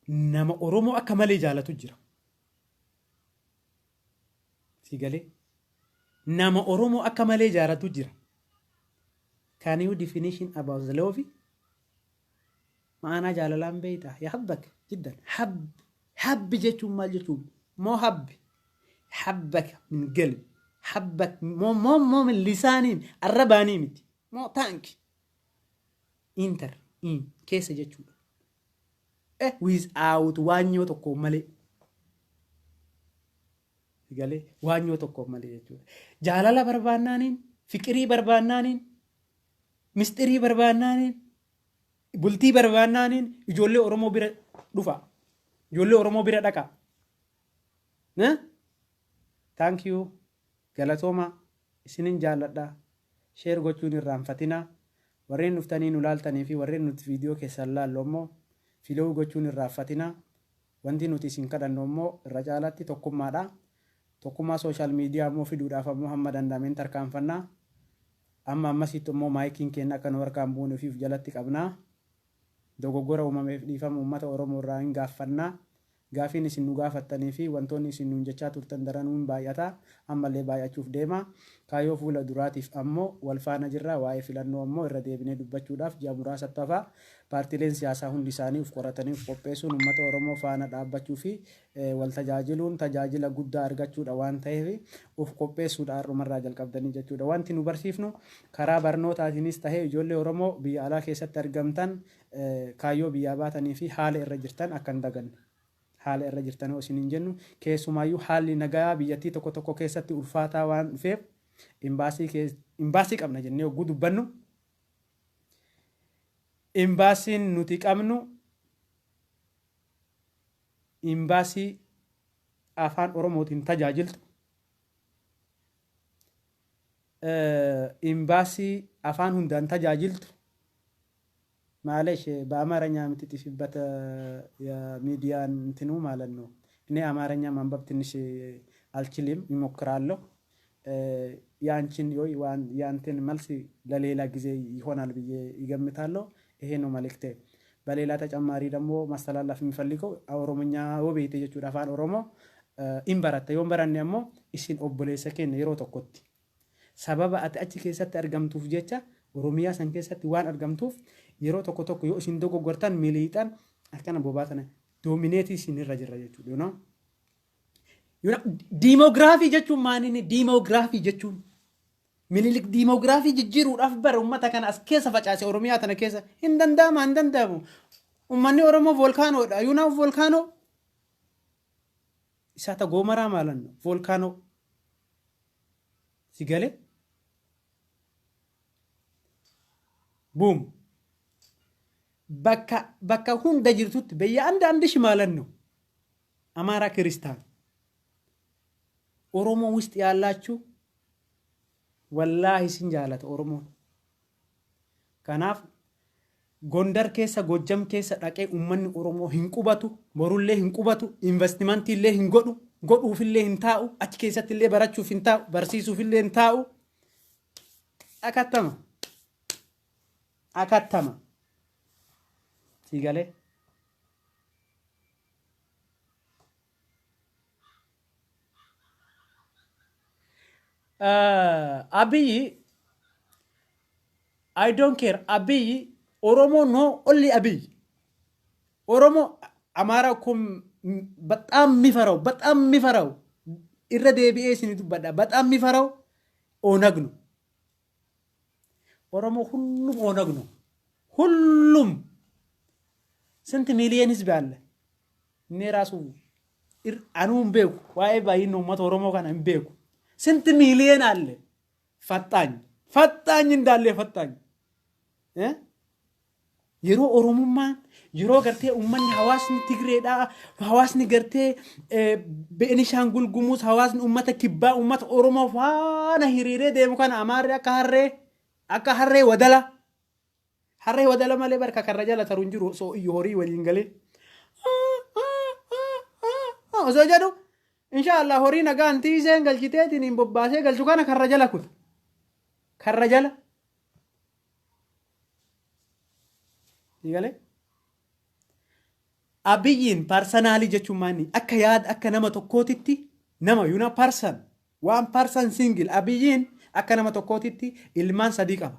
Nama Oromoo akka malee jaalatu jira. Si galee? Nama Oromoo akka malee jaalatu jira. Can you definition about the love? Ma'anaa jaalalaan beeyta? Yahabbak jiddan. Hab habbi jechuun maal jechuun? Moo habbi? Habbak min galbi. Habbak moo moo moo min lisaaniin arrabaanii miti. Moo taanki. Inter in keessa jechuudha. Eh without waanyoo tokkoon malee. Galee waanyoo tokkoon malee jechuudha. Jaalala barbaannaaniin, fiqirii barbaannaaniin, misxirii barbaannaaniin, bultii barbaannaaniin ijoollee Oromoo bira dhufa. Ijoollee Oromoo bira dhaqa. Thank you. Galatooma. Isinin jaalladha. Share gochuun irraanfatinaa. Warreen dhuftanii nu laaltanii fi warreen nuti viidiyoo keessan laallu ammoo follow gochuun irraanfatinaa. Wanti nuti isin kadhannu ammoo irra caalaatti tokkummaadha. Tokkummaa social media ammoo fiduudhaaf ammoo hamma danda'ameen tarkaanfanna. Amma ammasitti ammoo maayikiin keenya akka nu harkaan buune ofiif jalatti qabna. Dogoggora uumameef dhiifama uummata Oromoo irraa hin gaaffanna. Gaafiin isin nu gaafattanii fi wantoonni isin nuun jechaa turtan daranuu hin baay'ata. Ammallee baay'achuuf deema. Kaayyoo fuula duraatiif ammoo wal faana jirra. Waa'ee filannoo ammoo irra deebinee dubbachuudhaaf ji'a muraasattu hafa. Paartiileen siyaasaa hundi isaanii uf qoratanii uf qopheessuun uummata Oromoo faana dhaabbachuu fi wal tajaajiluun tajaajila guddaa argachuudha waan ta'eef uf qopheessuudha har'umarraa jalqabdanii jechuudha. Wanti nu barsiifnu karaa barnootaatiinis tahee ijoollee Oromoo biyya alaa keessatti argamtan kaayyoo biyyaa baatanii fi haala irra jirtan akka hin daganne. Haala irra jirtan yoo isiniin jennu keessumaayyuu haalli nagayaa biyyattii tokko tokko keessatti ulfaataa waan dhufeef imbaasii qabna jennee yogguu dubbannu imbaasiin nuti qabnu imbaasii afaan Oromootiin tajaajiltu imbaasii afaan hundaan tajaajiltu ማለሽ በአማርኛ የምትጽፊበት የሚዲያ እንትኑ ማለት ነው። እኔ አማርኛ ማንበብ ትንሽ አልችልም፣ ይሞክራለሁ። ያንቺን ወይ ያንተን መልስ ለሌላ ጊዜ ይሆናል ብዬ ይገምታለሁ። ይሄ ነው መልእክቴ። በሌላ ተጨማሪ ደግሞ ማስተላለፍ የሚፈልገው ኦሮሞኛ yoo beekte jechuudha afaan Oromoo in baratta yoo hin baranne ammoo isin obboleessa keenya yeroo tokkotti sababa ati achi keessatti argamtuuf jecha Oromiyaa san keessatti waan argamtuuf yeroo tokko tokko yoo isin dogoggortan miliixan akkana bobaa sana doomineetii isin irra jirra jechuudha. You know? You know, diimoogiraafii jechuun maalinni diimoogiraafii jechuun Minilik diimoogiraafii jijjiiruudhaaf bara uummata kana as keessa facaase Oromiyaa tana keessa hin danda'ama hin danda'amu. Uummanni Oromoo volkaanoodha. You know volkaanoo? Isaata goomaraa maalan volkaanoo. Si galee? Boom. Bakka bakka hunda jirtutti biyya አንድ አንድ ሺህ ማለት ነው። አማራ ክርስቲያን ኦሮሞ ውስጥ ያላችሁ wallaahi sin jaalata Oromoon. Kanaaf Gondar keessa Gojjam keessa dhaqee uummanni Oromoo hin qubatu, borullee hin qubatu, investimantii illee hin godhu, godhuufillee hin taa'u, achi keessatti illee barachuuf hin taa'u, barsiisuufillee hin taa'u. Akattama. Akattama. Si galee? Abiy I don't care. Abiy Oromo no only Abiy Oromo አማራ እኮ በጣም የሚፈራው በጣም የሚፈራው irra deebi'ee isin dubbadha በጣም የሚፈራው ኦነግ ነው። ኦሮሞ ሁሉም ኦነግ ነው። ሁሉም ስንት ሚሊየን ህዝብ አለ? እኔ ራሱ anuu hin beeku waa'ee baay'ina uummata Oromoo kana hin beeku. ስንት ሚሊየን አለ? ፈጣኝ ፈጣኝ እንዳለ ፈጣኝ yeroo Oromummaan yeroo gartee uummanni hawaasni Tigreedhaa hawaasni gartee Beenishaangul Gumuz hawaasni uummata Kibbaa uummata Oromoo faana hiriiree deemu kana Amaarri akka harree wadala harree wadala malee barka karra jala taru hin jiru osoo iyyu horii waliin galee osoo jedhu inshaallah horii nagaan tiiseen galchiteetiin hin bobbaasee galchu kana karra jala kuta karra jala galee. Abiyyiin personally jechuun maanni akka yaada akka nama tokkootitti, nama yuna person, one person single. Abiyyiin akka nama tokkootitti ilmaan sadii qaba.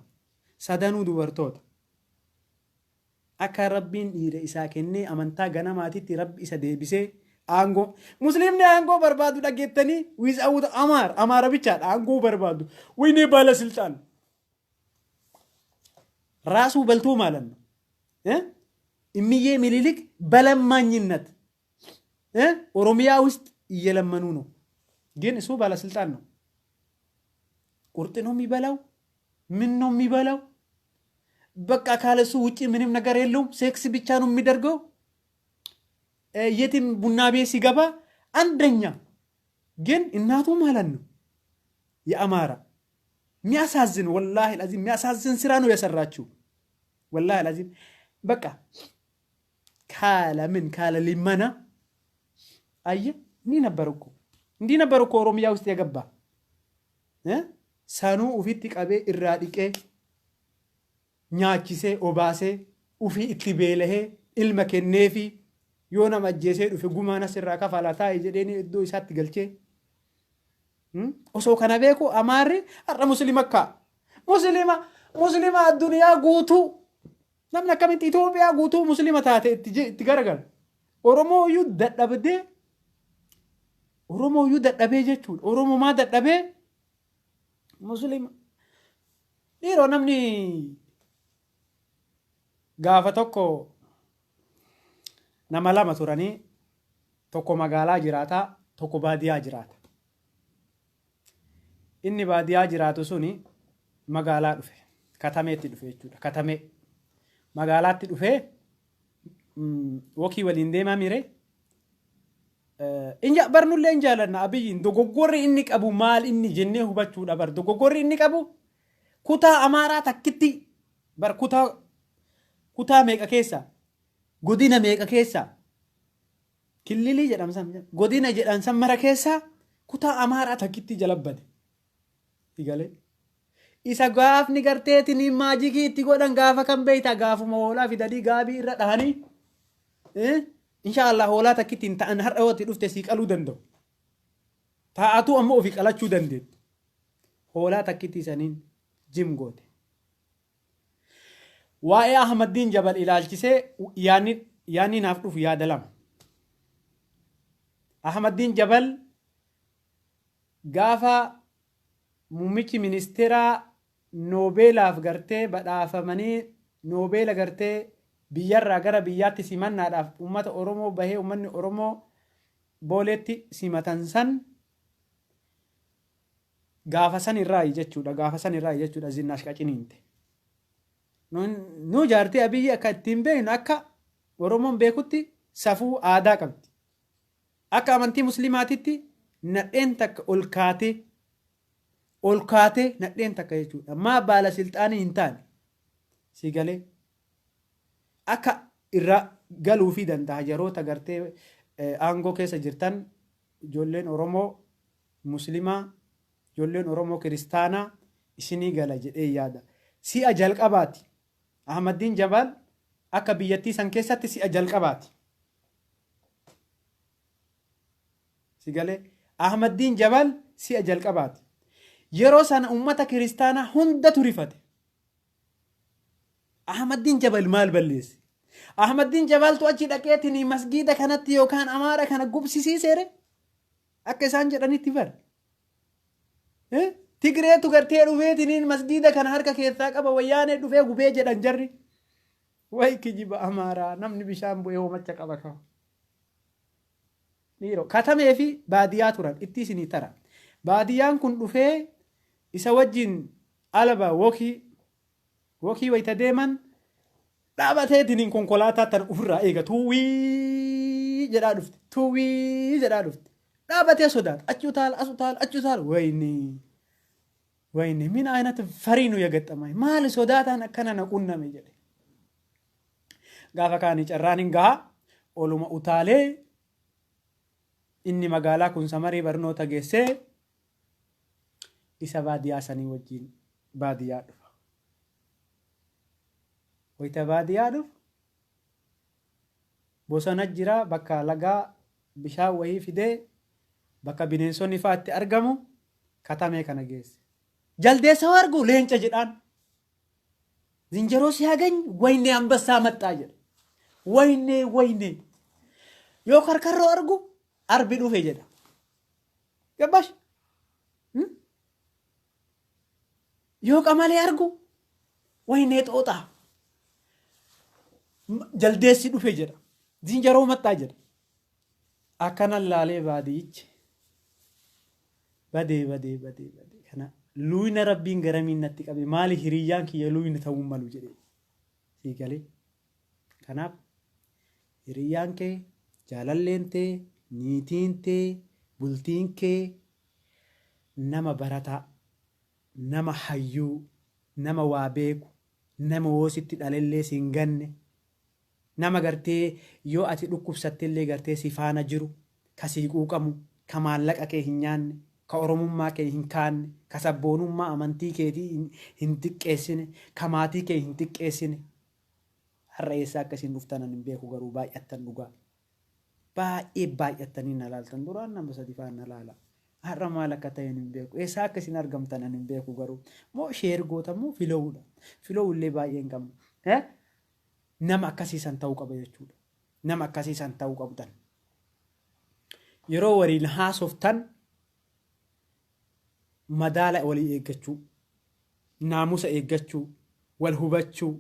Sadanuu dubartoota. Akka Rabbiin dhiira isaa kennee amantaa ganamaatitti Rabbi isa deebisee aangoo. Musliimni aangoo barbaadu dhageettanii without Amaar, Amaara bichaadha aangoo barbaadu. ወይኔ ባለስልጣን ራሱ በልቶ ማለት ነው። እምዬ ምኒልክ በለማኝነት ኦሮሚያ ውስጥ እየለመኑ ነው። ግን እሱ ባለስልጣን ነው። ቁርጥ ነው የሚበላው። ምን ነው የሚበላው? በቃ ካለሱ ውጪ ምንም ነገር የለውም። ሴክስ ብቻ ነው የሚደርገው። የትም ቡና ቤት ሲገባ አንደኛ። ግን እናቱ ማለት ነው የአማራ። የሚያሳዝን፣ ወላሂ ላዚም የሚያሳዝን ስራ ነው የሰራችው። ወላሂ ላዚም በቃ ካለ ምን ካለ ልመና አየ እንዲህ ነበር እኮ ኦሮሚያ ውስጥ የገባ sanuu ufitti qabee irraa dhiqee nyaachisee obaasee ufii itti beelahee ilma kenneefi yoo nama ajjeesee dhufe gumaan asirraa kafala taa'e jedheen iddoo isaatti galchee. Osoo kana beeku Amaarri har'a Muslima akka Muslima Muslima addunyaa guutuu namni akkamitti Itoophiyaa guutuu Muslima taate itti garagala. Oromoo iyyuu dadhabdee, Oromoo iyyuu dadhabee jechuudha. Oromoo maa dadhabee Muslima. Dhiiroo, namni gaafa tokko nama lama turanii, tokko magaalaa jiraataa, tokko baadiyaa jiraata. Inni baadiyaa jiraatu suni magaalaa dhufe. Katameetti dhufe jechuudha. Katamee. Magaalaatti dhufee walk waliin deemaa mire. Inja barnullee hin jaalanna Abiyyiin. Dogoggorri inni qabu maal inni jennee hubachuudha bar. Dogoggorri inni qabu kutaa Amaaraa takkitti bar, kutaa meeqa keessa, godina meeqa keessa, killilii jedhamsan, godina jedhamsan mara keessa kutaa Amaaraa takkitti jala bade. Igalee. Isa gaafni garteetiin magic itti godhan gaafa kan beeyta, gaafuma hoolaa fidanii gaabii irra dhahanii, inshaallah hoolaa takkitti hin ta'an har'a yoo itti dhufte sii qaluu danda'u. Taa'atuu ammoo ofii qalachuu dandeettu. Hoolaa takkitti saniin jim goote. Waa'ee Ahmaddiin Jabal ilaalchisee yaanni naaf dhufu yaada lama. Ahmaddiin Jabal gaafa muummichi ministeeraa Noobeelaaf gartee badhaafamanii, Noobeela gartee biyyarraa gara biyyaatti simannaadhaaf uummata Oromoo bahee, uummanni Oromoo Booleetti simatan san, gaafa san irraayi jechuudha, gaafa san irraayi jechuudha Zinnaash qaciniinte. Nu jaartii Abiyyi akka ittiin beeknu, akka Oromoon beekutti safuu aadaa qabdi. Akka amantii Musliimaatitti nadheen takka ol kaatee, ol kaatee nadheen takka jechuudha. Maa baala silxaanii hin taane si galee akka irra galuufii danda'a. Yeroota gartee aangoo keessa jirtan, ijoolleen Oromoo Muslimaa, ijoolleen Oromoo Kiristaanaa isinii gala jedhee yaada. Si'a jalqabaati. Ahmaddiin Jabal akka biyyattii san keessatti si'a jalqabaati. Si galee, Ahmaddiin Jabal si'a jalqabaati. Yeroo sana uummata Kiristaanaa hundatu rifate. Ahmaddiin Jabal maal balleesse? Ahmaddiin Jabaltu achi dhaqeetiin masgiida kanatti yookaan Amaara kana gubsisiiseere? Akka isaan jedhanitti bar. Tigreetu gartee dhufeetiniin masgiida kana harka keessaa qaba, Wayyaanee dhufee gubee jedhan jarri. Way kijiba Amaaraa, namni bishaan bu'ee hoomacha qaba ka'a. Dhiiroo, katamee fi baadiyyaa turan itti isinii tara. Baadiyyaan kun dhufee isa wajjin alaba walk wayita deeman dhaabateetiin konkolaataa tana ofirraa eega, tuwwii jedhaa dhufte, tuwwii jedhaa dhufte. Dhaabatee sodaata, achi utaala, as utaala, achi utaala. ወይኔ ወይኔ ምን አይነት ፈሪ ነው የገጠመኝ, maali sodaataan akkana na qunname jedhe. Gaafa kaanii carraan hin gaha, oluma utaalee inni magaalaa kun samarii barnoota geessee isa baadiyyaa sanii wajjin baadiyyaa dhufa. Wayita baadiyyaa dhufu Bosona jira, bakka lagaa bishaan wayii fidee, bakka bineensonni fa'aa itti argamu katamee kana geesse. Jaldeessa yoo argu leenca jedhaan. ዝንጀሮ ሲያገኝ ወይኔ አንበሳ መጣ jedha. ወይኔ ወይኔ. Yoo karkarroo argu arbi dhufe jedha. ገባሽ? Yoo qamalee argu ወይኔ ጦጣ, jaldeessi dhufe jedha. ዝንጀሮ መጣ jedha. Akkanan laalee baadiyyichi badee badee badee badee kana luuyina rabbiin garamiin natti qabe, maali hiriyyaan kiyya luuyina ta'uu malu jedhee sii galee. Kanaaf hiriyyaan kee, jaalalleen tee, niitiin tee, bultiin kee nama barataa, nama hayyuu, nama waa beeku, nama woositti dhalellee si hin ganne, nama gartee yoo ati dhukkubsattellee gartee si faana jiru, ka sii quuqamu, ka maallaqa kee hin nyaanne, ka oromummaa kee hin kaanne, ka sabboonummaa amantii keetii hin xiqqeessine, ka maatii kee hin xiqqeessine. Har'a eessaa akkasiin dhuftan hin beeku, garuu baay'attan dhugaa. Baay'ee baay'attanii na laaltan. Duraan nama sadi faan na laala. Har'a maal akka ta'e hin beeku. Eessaa akkasiin argamtan hin beeku garuu. Moo share gootamoo followuudha. Follow illee baay'ee hin qabnu. Nama akkasiisan ta'uu qaba jechuudha. Nama akkasiisan ta'uu qabdan. Yeroo waliin haasoftan madaala walii eeggachuu, naamusa eeggachuu, wal hubachuu.